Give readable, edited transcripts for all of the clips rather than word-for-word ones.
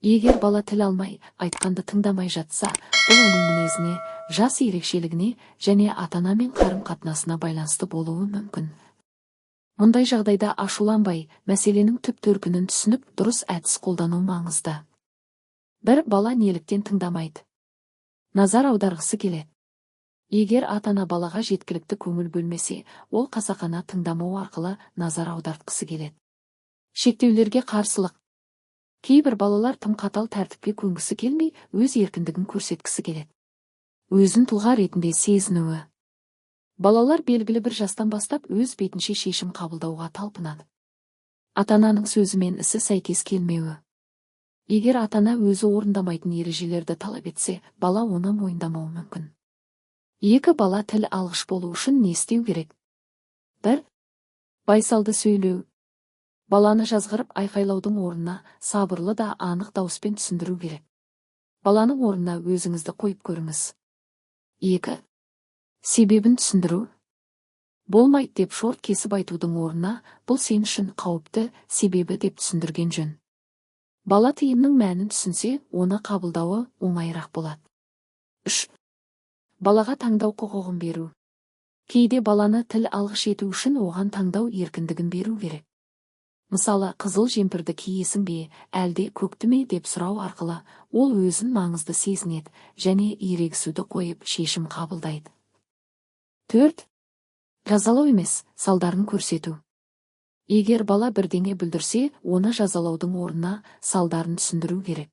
Егер бала тіл алмай, айтқанды тыңдамай жатса, бұл оның мінезіне, жас ерекшелігіне және ата-анамен қарым-қатынасына байланысты болуы мүмкін. Мұндай жағдайда ашуланбай, мәселенің түп төркінін түсініп, дұрыс әдіс қолдану маңызды. Бір: бала неліктен тыңдамайды? Назар аударғысы келеді. Егер ата-ана балаға жеткілікті көңіл бөлмесе, ол қасақана тыңдамау арқылы назар аудартқысы келеді. Шектеулерге қарсылық. Кейбір балалар тым қатал тәртіпке көнгісі келмей, өз еркіндігін көрсеткісі келеді. Өзін тұлға ретінде сезінуі. Балалар белгілі бір жастан бастап өз бетінше шешім қабылдауға талпынады. Ата-ананың сөзі мен ісі сәйкес келмеуі. Егер ата-ана өзі орындамайтын ережелерді талап етсе, бала оны мойындамауы мүмкін. Екі: бала тіл алғыш болу үшін не істеу керек? Бір: байсалды сөйлеу. Баланы жазғырып айқайлаудың орнына сабырлы да анық дауыспен түсіндіру керек. Баланың орнына өзіңізді қойып көріңіз. Екі: себебін түсіндіру. «Болмайды» деп шорт кесіп айтудың орнына «Бұл сен үшін қауіпті, себебі» деп түсіндірген жөн. Бала тыйымның мәнін түсінсе, оны қабылдауы оңайырақ болады. Үш: балаға таңдау құқығын беру. Кейде баланы тіл алғыш ету үшін оған таңдау еркіндігін беру керек. Мысалы, «Қызыл жемпірді киесің бе, әлде көкті ме?» деп сұрау арқылы ол өзін маңызды сезінеді және ерегісуді қойып, шешім қабылдайды. Төрт: жазалау емес, салдарын көрсету. Егер бала бірдеңе бүлдірсе, оны жазалаудың орнына салдарын түсіндіру керек.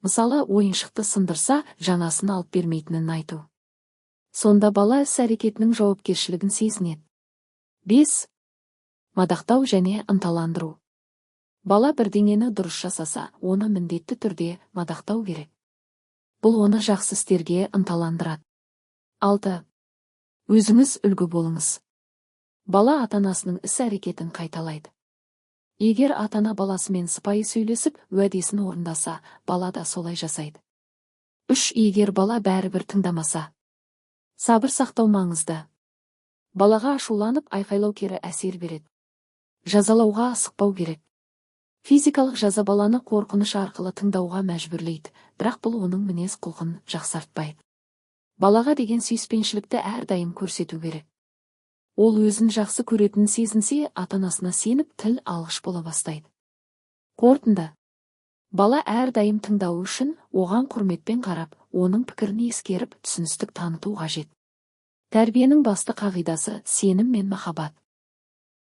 Мысалы, ойыншықты сындырса, жаңасын алып бермейтінін айту. Сонда бала іс әрекетінің жауапкершілігін сезінеді. Бес: мадақтау және ынталандыру. Бала бірдеңені дұрыс жасаса, оны міндетті түрде мадақтау керек. Бұл оны жақсы істерге ынталандырады. Алты: өзіңіз үлгі болыңыз. Бала ата-анасының іс әрекетін қайталайды. Егер ата-ана баласымен сыпайы сөйлесіп, уәдесін орындаса, бала да солай жасайды. Үш: егер бала бәрібір тыңдамаса? Сабыр сақтау маңызды. Балаға ашуланып айқайлау кері әсер береді. Жазалауға асықпау керек. Физикалық жаза баланы қорқыныш арқылы тыңдауға мәжбүрлейді, бірақ бұл оның мінез құлқын жақсартпайды. Балаға деген сүйіспеншілікті әрдайым көрсету керек. Ол өзін жақсы көретінін сезінсе, ата-анасына сеніп, тіл алғыш бола бастайды. Қорытынды: бала әрдайым тыңдауы үшін оған құрметпен қарап, оның пікірін ескеріп, түсіністік таныту қажет. Тәрбиенің басты қағидасы – сенім мен махаббат.